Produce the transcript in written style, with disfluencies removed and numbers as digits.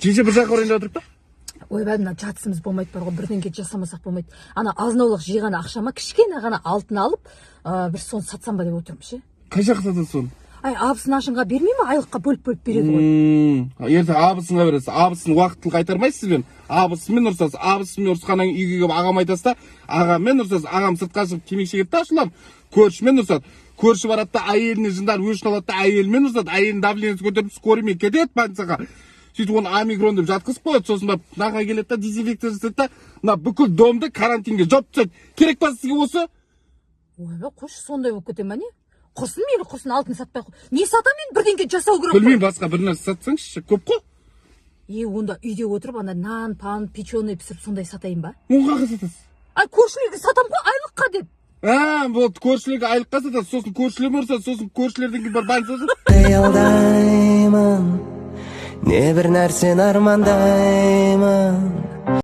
Жеңше, бір жаққа барайын деп отырып па? Ойбай, мына жатысымыз болмайды бар ғой, бірдеңке жасамасақ болмайды. Ана азын-аулақ жиған ақшама кішкене ғана алтын алып, бір соны сатсам ба деп отырмын ше. Қай жаққа сатасыз соны? Ай, абысын ашынға бермей ма, айлыққа бөліп бөліп береді ғой. Ертең абысынға бересіз, абысын уақытылы қайтармайсыз бен, абысынмен ұрысасыз, абысынмен ұрысқаннан кейін үйге келіп ағама айтасыз да, ағаммен ұрысасыз, ағам сыртқа шығып темекі шегеді да, ашуланып көршімен ұрысады, көрші барады да, әйеліне жынданып өшін алады да, әйелімен ұрысады, әйелінің давлениесі көтеріліп, скорыймен кетеді больницаға, сөйтіп оны омикрон деп жатқызып қояды. Сосын барып мынаға келеді да, дезинфекция жасайды да, мына бүкіл домды карантинге жауып тастайды. Керек па сізге осы? Ойбай, қойшы, сондай болып кете ма, не? Құрсын, мейлі, құрсын, алтын сатпай ақ. Не сатамын енді, бірдеңке жасау керек қой. Білмеймін, басқа бір нәрсе сатсаңызшы, көп қой. Е, онда үйде отырып ана нан пан печеный пісіріп, сондай сатайын ба? Оны қаяққа сатасыз? Ай, көршілерге сатамын ғой айлыққа деп. А, болды, көршілерге айлыққа сатасыз, сосын көршілермен ұрысасыз, сосын көршілерден кейін барып больницаға. Қиялдаймын, не бір нәрсені армандаймын.